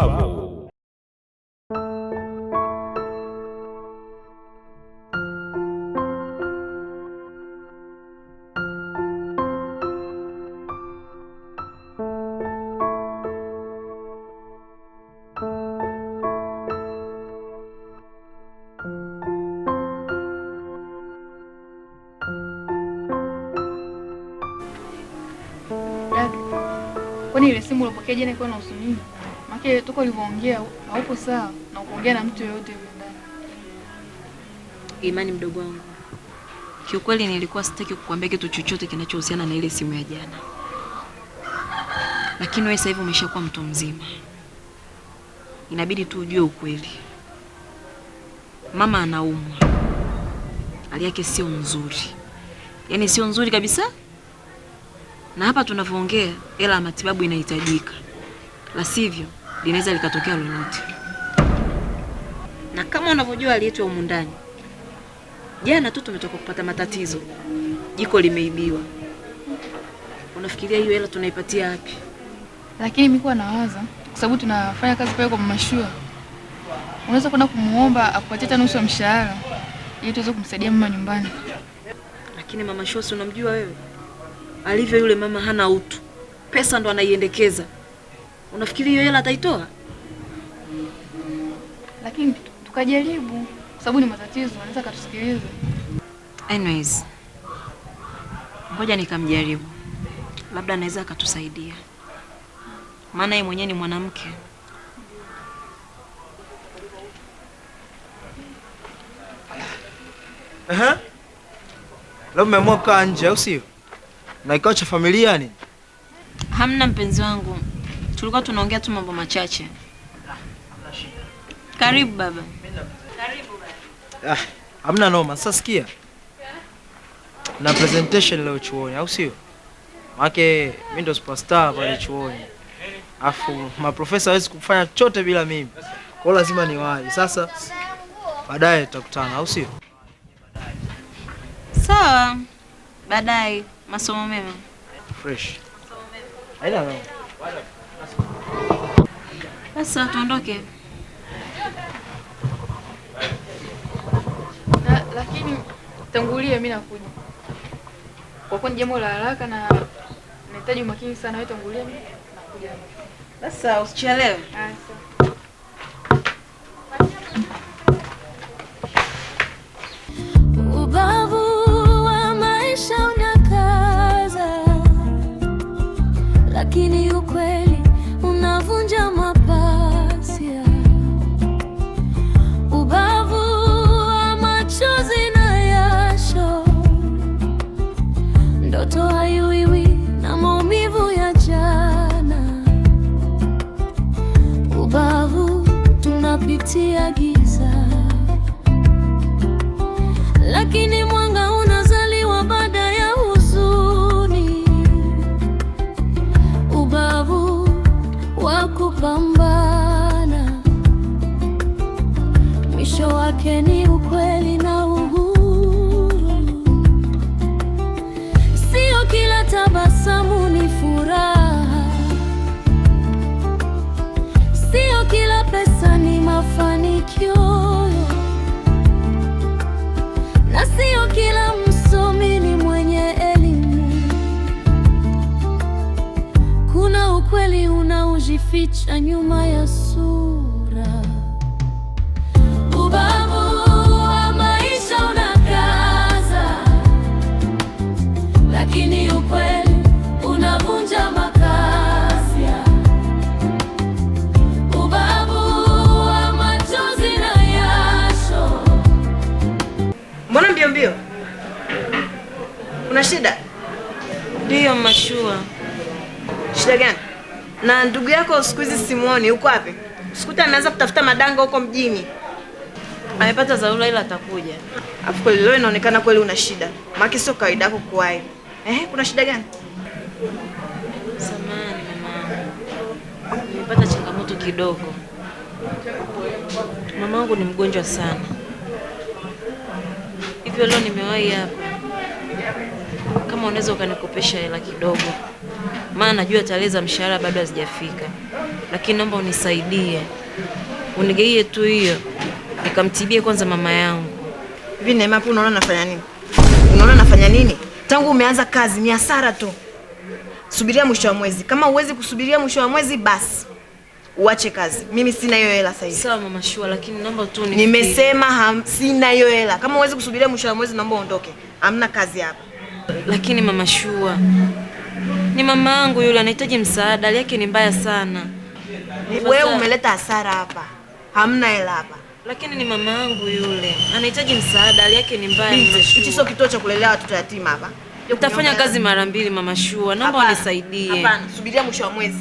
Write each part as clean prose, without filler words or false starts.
Ubavu. Dada, kwani ile simu ulipokea jana ilikuwa inahusu nini? Maana toka ulivyoongea haupo sawa na ukuongea na mtu yoyote yule ndani. Imani, mdogo wangu, kiukweli nilikuwa sitaki kukuambia kitu chochote kinachohusiana na ile simu ya jana, lakini wewe sasa hivi umeshakuwa mtu mzima, inabidi tu ujue ukweli. Mama anaumwa, hali yake sio nzuri, yaani sio nzuri kabisa, na hapa tunavyoongea hela ya matibabu inahitajika, la sivyo linaweza likatokea lolote. Na kama unavyojua hali yetu ya humu ndani, jana tu tumetoka kupata matatizo, jiko limeibiwa. Unafikiria hiyo hela tunaipatia wapi? Lakini mimi kwa nawaza kwa sababu tunafanya kazi pale kwa Mama Shua. Unaweza kwenda kumuomba akupatie hata nusu ya mshahara ili tuweze kumsaidia mama nyumbani. Lakini Mama Shua si unamjua wewe alivyo yule mama, hana utu, pesa ndo anaiendekeza. Unafikiri hiyo hela ataitoa? Lakini tukajaribu kwa sababu ni matatizo, anaweza akatusikiliza. Anyways, ngoja nikamjaribu, labda anaweza akatusaidia, maana yeye mwenyewe ni mwanamke. Aha. Leo mmeamua kukaa nje au sio? Na kikao cha familia ni? Hamna mpenzi wangu, tulikuwa tunaongea tu mambo machache. Karibu baba. Ah, hamna noma. Sasa sikia. Na presentation leo chuoni au sio? Maana mimi ndo superstar pale chuoni. Afu maprofesa hawezi kufanya chochote bila mimi. Kwa hiyo lazima niwahi. Sasa baadaye tutakutana au sio? Sawa, baadaye. Masomo mema. Fresh. Haina noma. Sasa tuondoke. Na lakini tangulia, mimi nakuja. Kwa kuwa ni jambo la haraka na nahitaji umakini sana, wewe tangulia, mimi nakuja. Sasa usichelewe. Ah, sawa. Ubavu wa maisha unakaza, lakini ukweli unavunja mapasia. Ubavu wa machozi na jasho, ndoto haiwiwi na maumivu ya jana. Ubavu tunapitia giza, lakini mwanga unazaliwa baada ya huzuni. Ubavu wa kupambana, mwisho wake ni ukweli na uhuru. Sio kila tabasamu ni furaha, sio kila pesa ni mafanikio, na sio kila msomi ni mwenye elimu. Kuna ukweli unaojificha nyuma ya sura. Ubavu wa maisha unakaza, lakini ukweli unavunja makasia. Ubavu wa machozi na jasho. Mbona mbio mbio? Kuna shida? Ndiyo Mashua. Shida gani? Na ndugu yako siku hizi simuoni, yuko wapi? Sikuta ameanza kutafuta madanga huko mjini. Amepata dharura ila atakuja. Afu kweli leo inaonekana kweli una shida. Maana sio kawaida yako kuwahi. Kuna shida gani? Samahani mama, nimepata changamoto kidogo. Mamangu ni mgonjwa sana, hivyo leo nimewahi hapa. Kama unaweza ukanikopesha hela kidogo, maana najua tarehe za mshahara bado hazijafika. Lakini naomba unisaidie. Unigeie tu hiyo. Nikamtibie kwanza mama yangu. Hivi Neema, hapo unaona nafanya nini? Unaona nafanya nini? Tangu umeanza kazi ni hasara tu. Subiria mwisho wa mwezi. Kama huwezi kusubiria mwisho wa mwezi basi uache kazi. Mimi sina hiyo hela sasa hivi. Sawa Mama Shua, lakini naomba tu unifikirie. Nimesema sina hiyo hela. Kama huwezi kusubiria mwisho wa mwezi naomba uondoke. Hamna kazi hapa. Lakini Mama Shua, ni mama yangu yule, anahitaji msaada, hali yake ni mbaya sana. Wewe umeleta hasara hapa. Hamna hela hapa. Lakini ni mama yangu yule, anahitaji msaada, hali yake ni mbaya. Hichi sio kituo cha kulelea watoto yatima hapa. Utafanya kazi mara mbili Mama Shua, naomba unisaidie. Hapana, subiria mwisho wa mwezi.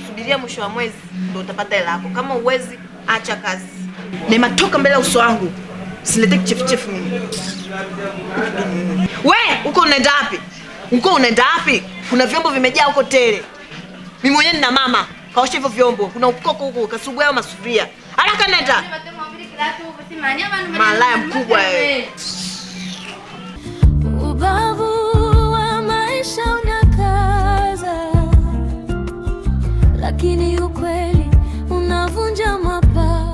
Subiria mwisho wa mwezi ndio utapata hela yako. Kama uwezi, acha kazi. Neema, toka mbele ya uso wangu. Usilete kichefuchefu mimi. We, uko unaenda wapi? Uko unaenda wapi? Kuna vyombo vimejaa huko tele. Mimi mwenyewe nina mama. Kaosha hivyo vyombo. Kuna ukoko huko, kasugua hayo masufuria. Haraka nenda. Malaya mkubwa wewe. Ubavu wa maisha unakaza, lakini ukweli unavunja mapaa.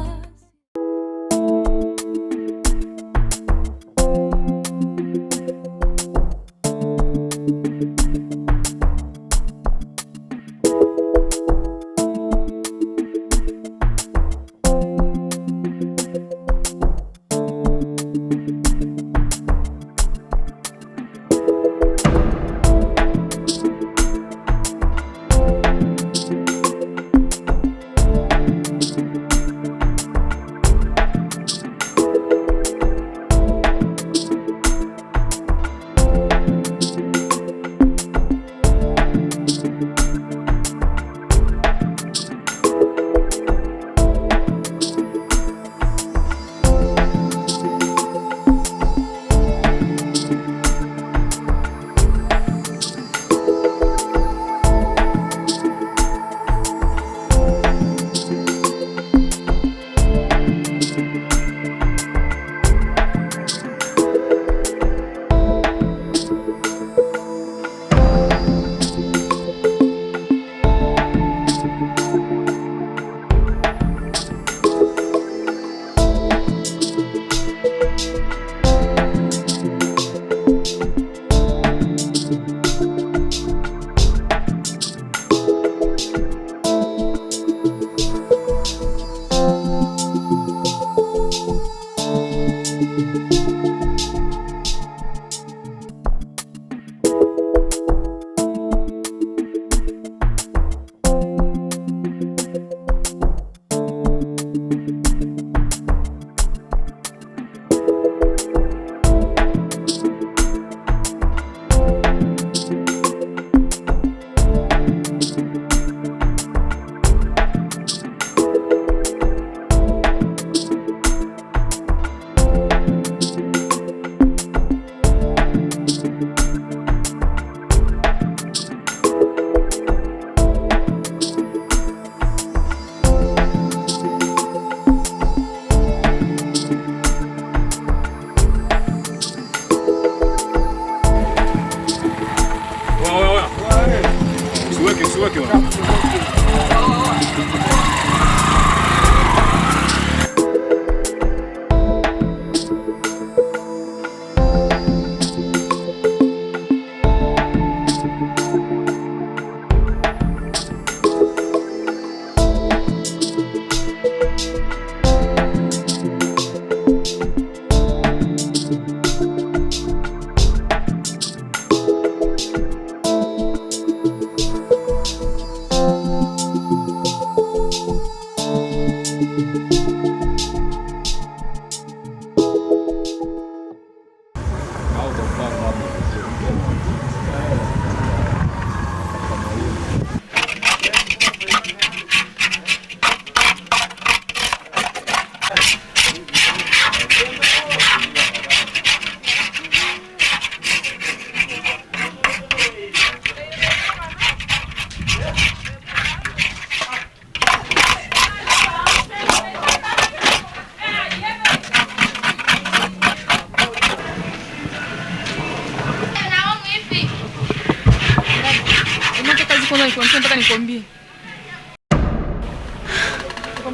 Nataka nikwambie.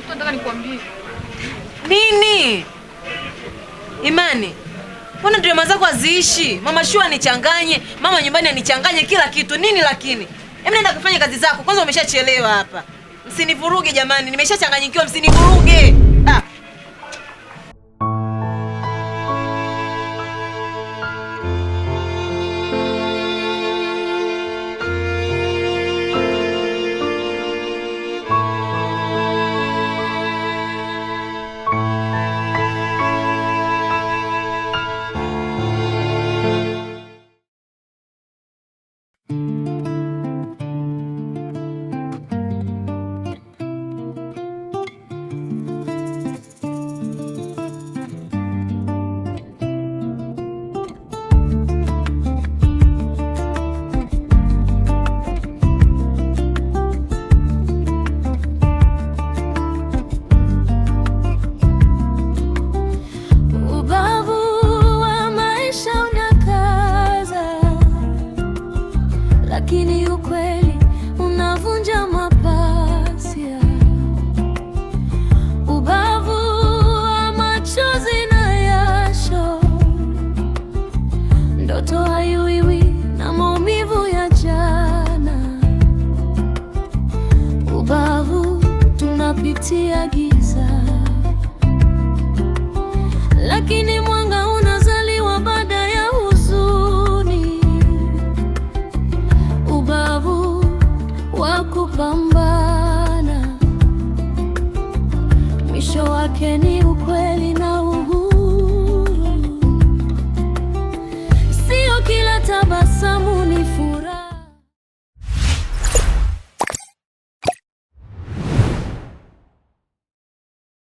kitu nataka nikwambie. Nini? Imani, mbona drama zako haziishi? Mama Shua anichanganye, mama nyumbani anichanganye kila kitu. Nini lakini? Hebu nenda kufanya kazi zako. Kwanza umeshachelewa hapa. Msinivuruge jamani, nimeshachanganyikiwa, msinivuruge. Ah. Ubavu wa maisha unakaza, lakini ukweli unavunja mapasia. Ubavu wa machozi na jasho, ndoto haiwiwi na maumivu ya jana. Ubavu tunapitia giza.